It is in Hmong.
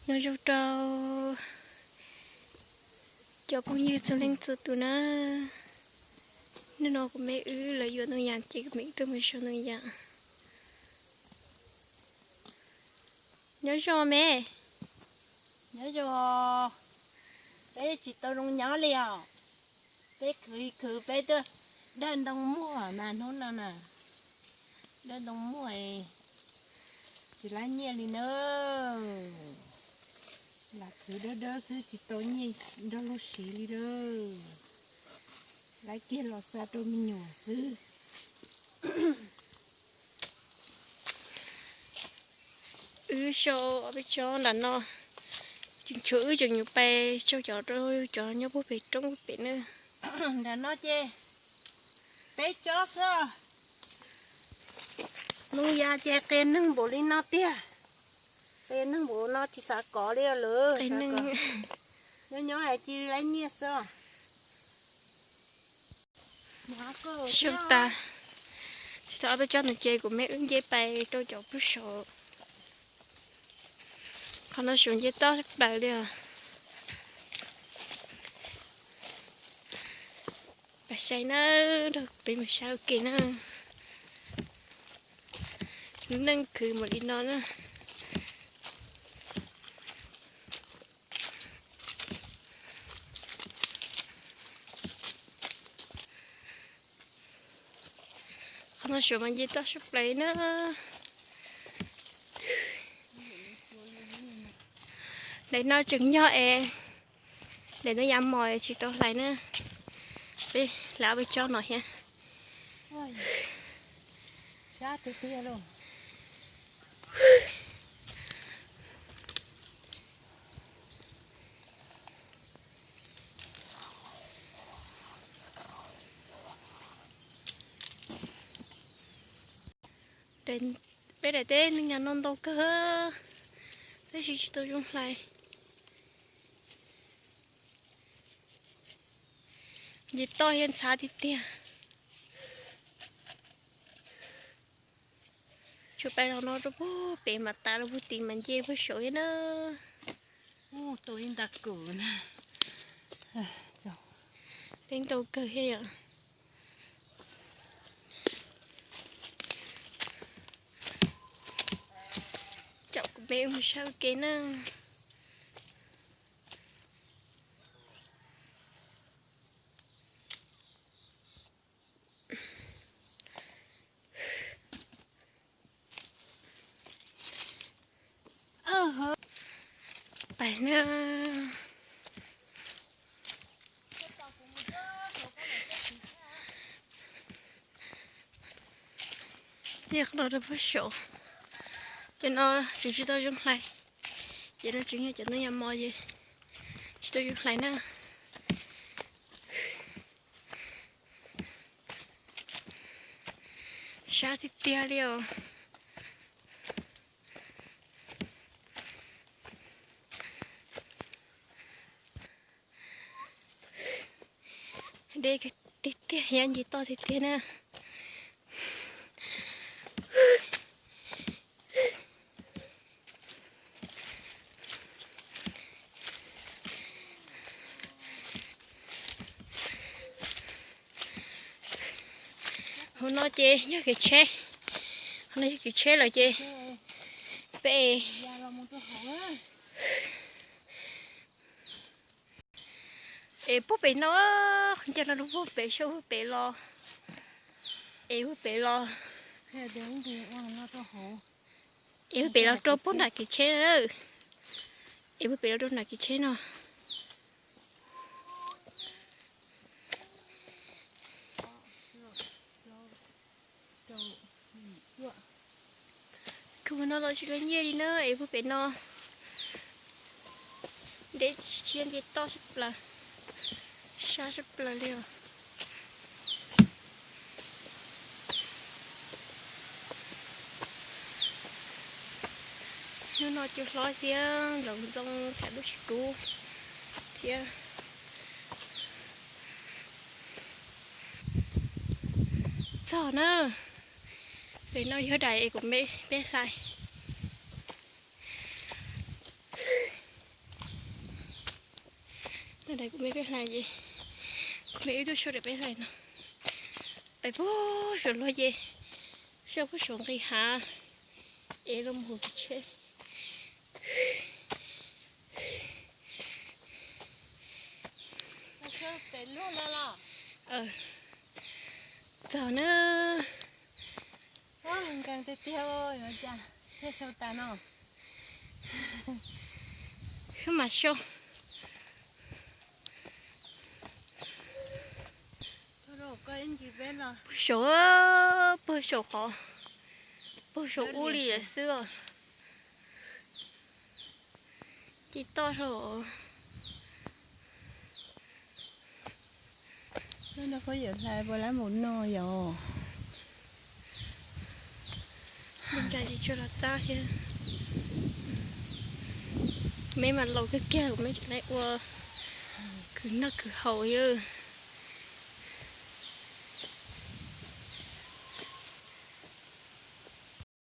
Nyob zoo rau cov phooj ywg txhua leej txhua tus na. Hnub no kuv me wb lawv yuav ntoo yas ces kuv me wb tuaj mus sau ntoo yas. Nyob zoo me. Nyob zoo. Peb tsis tau zoo nyob li os. Peb khwv khwv peb tuaj dawj ntoo muag mas hnub no na. Dawj ntoo muag tsis laib nyiaj li na. Lam khwv dawb dawb xwb tsis tau nyiaj nrog luag siv li na. Laib kiag los xa rau me nyuam xwb. Wb sau ob peb tsob nram no, tseem tshuav wb tseem yuav pais sau cov rau cov nyob puag pem roob puag pem na. Nram no ces peb tsob xwb. Ntoo yas ces qias neeg npaum li no tiag. Qias neeg npaum no tsis xav kov li lawm. Nyob nyob hais cia li laib nyiaj xwb. Sau tas, tsis tau ob peb tsob no ces kuv me wb nce pais rau cov pug saud. Qhov no suav nce toj plaws li os. Pab saib na, rau peb mus saib ua ke na. Lub neej khwv mus li no na. Qhov no suav mas nce toj sab plaws na. Daim no tseem yog es daim ntoo yas mos tsis tau hlais na. Peb hlais ob peb tsob no thiab. Peb daim teb neeg nyob no ntau kawg, tab sis tsis tau zoo hlais. Nce toj thiab ntxhab tiag tiag. Tsuas pais los no rau puag pem mas tas rau puag tid mas nce puag saud thiab na. Tua ib nta kws na. Peb ntau kawg thiab yom. Caum kuv me mus saib ua ke na. Pais na. Yog qhov no rau puag saud, ces no tseem tsis tau zoo hlais, ces no tseem yog cov ntoo yas mos ces tsis tau zoo hlais na. Sab tiag tiag li os. Deb tiag tiag, yog nce toj tiag tiag na. Hauv no ces yog kev tsheb, hauv no yog kev tsheb lawm ces peb es puag pem no, qhov ncauj no rau puag pem, saib puag pem los, es puag pem los, es puag pem los rau puag nram kev tsheb na, es puag pem los rau nram kev tsheb no. Kws no los tsis laib nyiaj li na, es puag pem no deb tsis nce toj sab plaws, sab sab plaws li os. Hnub no cua hlob thiab nplaum ntxoo tham dub tsis kub thiab. Txog na, pem no yog daim es kuv me peb hlais. Kuv me peb hlais ces, kuv me wb tuaj saum daim peb hlais no, pem puag saum luag ces, saum puag saum nqis hav, es los mus hauv tsheb. Txog na. Nkees tiag tiag, thiaj sau tas no. Wb mam sau. Puag saum, puag saum qhov, puag saum ub li lawm xwb os. Ci toj saum. Nyob no puab yuav hlais puas lab mus no yom. Nkais tsis tshua los txab thiab. Meb mas laus kawg kiag, meb tseem ua khwv noj khwv haus yom.